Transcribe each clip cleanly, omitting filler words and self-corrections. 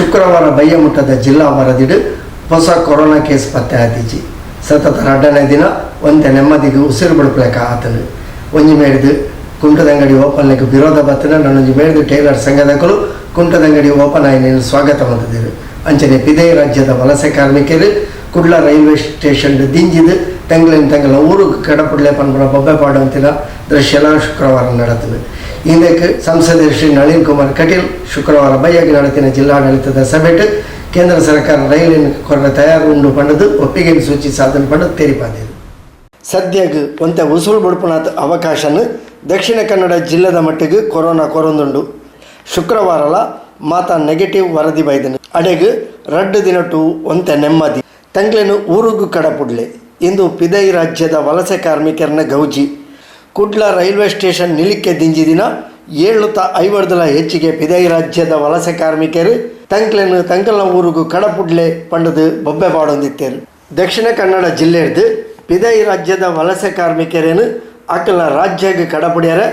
ಶುಕ್ರವಾರ ಬಯ್ಯಮುಟ್ಟದ ಜಿಲ್ಲಾ ವರದಿಡ್ ಪೊಸ ಕೊರೋನಾ ಕೇಸ್ ಪತ್ತೆ ಆತಿಜಿ. ಸತತ ರಡ್ಡನೇ ದಿನ ಒಂತೆ ನೆಮ್ಮದಿಗ್ ಉಸಿರು ಬುಡ್ಪುಲೆಕ ಆತ್ಂಡ್. ಒಂಜಿ ಮೇಡ್ದ್ ಕುಂಟುದಂಗಡಿ ಓಪನ್ಲೆಗ್ ವಿರೋಧ ಬತ್ತಿನ ನನೊಂಜಿ ಮೇಡ್ದ್ ಟೈಲರ್ ಸಂಘದಕುಲು ಕುಂಟುದಂಗಡಿ ಓಪನ್ ಆಯಿನೆನ್ ಸ್ವಾಗತ ಮಲ್ತ್ದೆರ್. ಅಂಚನೆ ಪಿದಯಿ ರಾಜ್ಯದ ವಲಸೆ ಕಾರ್ಮಿಕೆರ್ ಕುಡ್ಲ ರೈಲ್ವೆ ಸ್ಟೇಷನ್ಡ್ ದಿಂಜಿದ್ ತಂಗ್ಲೆನ್ ತಂಗಲ ಊರುಗ್ ಕಡಪುಡ್ಲೆ ಪನ್ಪುನ ಬೊಬ್ಬೆ ಪಾಡೊಂತಿನ ದೃಶ್ಯಲ ಶುಕ್ರವಾರ ನಡತ್ಂಡ್. ಇಂದೆಕ್ ಸಂಸದೆರ್ ಶ್ರೀ ನಳಿನ್ ಕುಮಾರ್ ಕಟೀಲ್ ಶುಕ್ರವಾರ ಬಯ್ಯಗ್ ನಡತಿನ ಜಿಲ್ಲಾಡಳಿತದ ಸಭೆಟ್ ಕೇಂದ್ರ ಸರ್ಕಾರ ರೈಲಿನ ಕೊರ್ರೆ ತಯಾರು ಉಂಡು ಪಂಡುದು ಒಪ್ಪಿಗೆನ್ ಸೂಚಿಸಾದ್ಂಡ್ ಪಂಡುದು ತೆರಿಪಾದೆರ್. ಸದ್ಯಗ್ ಒಂತೆ ಉಸುಲು ಬುಡ್ಪುನಾತ್ ಅವಕಾಶನ್ ದಕ್ಷಿಣ ಕನ್ನಡ ಜಿಲ್ಲೆದ ಮಟ್ಟಿಗ್ ಕೊರೋನಾ ಕೊರೊಂದುಂಡು. ಶುಕ್ರವಾರಲ ಮಾತ ನೆಗೆಟಿವ್ ವರದಿ ಬೈದ್ಂಡ್. ಅಡೆಗ್ ರಡ್ಡ್ ದಿನೊಟು ಒಂತೆ ನೆಮ್ಮದಿ. ತಂಗ್ಲೆನ್ ಊರುಗು ಕಡಪುಡ್ಲೆ ಇಂದು ಪಿದಯಿ ರಾಜ್ಯದ ವಲಸೆ ಕಾರ್ಮಿಕೆರ್ನ ಗೌಜಿ. ಕುಡ್ಲ ರೈಲ್ವೆ ಸ್ಟೇಷನ್ ನಿಲಿಕೆ ದಿಂಜಿದಿನ ಏಳುತ ಐವರ್ದಲ ಹೆಚ್ಚಿಗೆ ಪಿದಯಿ ರಾಜ್ಯದ ವಲಸೆ ಕಾರ್ಮಿಕೆರ್ ತಂಕ್ಲೆನ್ ತಂಕಲ್ನ ಊರುಗು ಕಡಪುಡ್ಲೆ ಪಂಡುದು ಬೊಬ್ಬೆ ಪಾಡೊಂದಿತ್ತೆರ್. ದಕ್ಷಿಣ ಕನ್ನಡ ಜಿಲ್ಲೆರ್ದ್ ಪಿದಯಿ ರಾಜ್ಯದ ವಲಸೆ ಕಾರ್ಮಿಕೆರೆನ್ ಅಕಲ್ನ ರಾಜ್ಯಗ್ ಕಡಪುಡ್ಯರೆ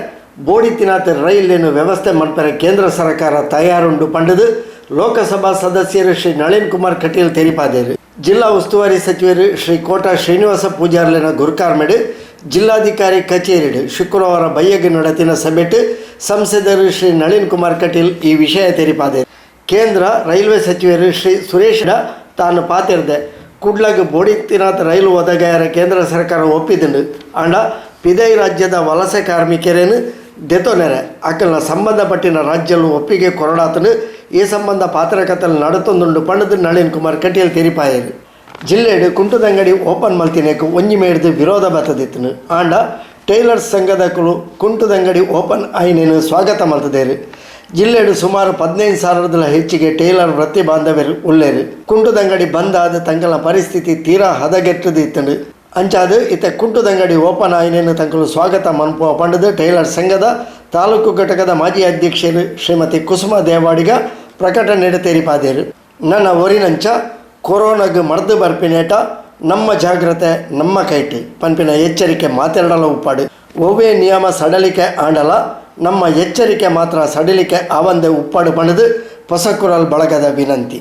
ಬೋಡಿತ್ತಿನಾತ್ ರೈಲ್ಲೆನ್ ವ್ಯವಸ್ಥೆ ಮನ್ಪೆರೆ ಕೇಂದ್ರ ಸರ್ಕಾರ ತಯಾರುಂಡು ಪಂಡುದು ಲೋಕಸಭಾ ಸದಸ್ಯೆರ್ ಶ್ರೀ ನಳಿನ್ ಕುಮಾರ್ ಕಟೀಲ್ ತೆರಿಪಾದೆರ್. ಜಿಲ್ಲಾ ಉಸ್ತುವಾರಿ ಸಚಿವರು ಶ್ರೀ ಕೋಟ ಶ್ರೀನಿವಾಸ ಪೂಜಾರ್ಲೆನ ಗುರ್ಕಾರ್ಮೆಡ್ ಜಿಲ್ಲಾಧಿಕಾರಿ ಕಚೇರಿಡ್ ಶುಕ್ರವಾರ ಬಯ್ಯಗ್ ನಡತಿನ ಸಭೆಟ್ ಸಂಸದರು ಶ್ರೀ ನಳಿನ್ ಕುಮಾರ್ ಕಟೀಲ್ ಈ ವಿಷಯ ತೆರಿಪಾದೆರ್. ಕೇಂದ್ರ ರೈಲ್ವೆ ಸಚಿವರು ಶ್ರೀ ಸುರೇಶ್ ತಾನು ಪಾತೆರ್ದೆ ಕುಡ್ಲಗ್ ಬೋಡಿತ್ತಿನಾತ್ ರೈಲು ಒದಗಾಯರ ಕೇಂದ್ರ ಸರ್ಕಾರ ಒಪ್ಪಿದುಂಡು. ಆಂಡ ಪಿದಯಿ ರಾಜ್ಯದ ವಲಸೆ ಕಾರ್ಮಿಕೆರೆನ್ ದೆತೊನೆರೆ ಅಕಲ್ನ ಸಂಬಂಧಪಟ್ಟಿನ ರಾಜ್ಯಲು ಒಪ್ಪಿಗೆ ಕೊರಡಾತನು. ಈ ಸಂಬಂಧ ಪಾತ್ರಕಥಲು ನಡತೊಂದುಂಡು ಪಂಡುದು ನಳಿನ್ ಕುಮಾರ್ ಕಟೀಲ್ ತೆರಿಪಾಯೆರ್. ಜಿಲ್ಲೆಡ್ ಕುಂಟುದಂಗಡಿ ಓಪನ್ ಮಲ್ತಿನೆಕ್ ಒಂಜಿ ಮೇಡ್ದ್ ವಿರೋಧ ಬತ್ತದಿತ್ತುಂಡು. ಆಂಡ ಟೈಲರ್ಸ್ ಸಂಘದಕುಲು ಕುಂಟುದಂಗಡಿ ಓಪನ್ ಆಯಿನೆನ್ ಸ್ವಾಗತ ಮಲ್ತುದೆರ್. ಜಿಲ್ಲೆಡ್ ಸುಮಾರು 15,000ದಲ ಹೆಚ್ಚಿಗೆ ಟೈಲರ್ ವೃತ್ತಿ ಬಾಂಧವೆರ್ ಉಲ್ಲೆರ್. ಕುಂಟುದಂಗಡಿ ಬಂದ್ ಆದ್ ತಂಕಲ್ನ ಪರಿಸ್ಥಿತಿ ತೀರಾ ಹದಗೆಟ್ಟುದು ಇತ್ತುಂಡು. ಅಂಚಾದ್ ಇತ್ತೆ ಕುಂಟುದಂಗಡಿ ಓಪನ್ ಆಯಿನೆನ್ ತಂಕುಲು ಸ್ವಾಗತ ಮನ್ಪುವ ಪಂಡುದು ಟೈಲರ್ ಸಂಘದ ತಾಲೂಕು ಘಟಕದ ಮಾಜಿ ಅಧ್ಯಕ್ಷೆರ್ ಶ್ರೀಮತಿ ಕುಸುಮ ದೇವಾಡಿಗ ಪ್ರಕಟಣೆಡ್ ತೆರಿಪಾದೆರ್. ನನ ಒರಿನಂಚ ಕೊರೋನಾಗ್ ಮರ್ದ್ ಬರ್ಪಿನೇಟ ನಮ್ಮ ಜಾಗ್ರತೆ ನಮ್ಮ ಕೈಟ್ ಪನ್ಪಿನ ಎಚ್ಚರಿಕೆ ಮಾತೆರ್ಡಲ ಉಪ್ಪಡ್. ಒವ್ವೇ ನಿಯಮ ಸಡಲಿಕೆ ಆಂಡಲ ನಮ್ಮ ಎಚ್ಚರಿಕೆ ಮಾತ್ರ ಸಡಿಲಿಕೆ ಆವಂದೆ ಉಪ್ಪಡ್ ಪಂಡುದು ಪೊಸಕುರಲ್ ಬಳಗದ ವಿನಂತಿ.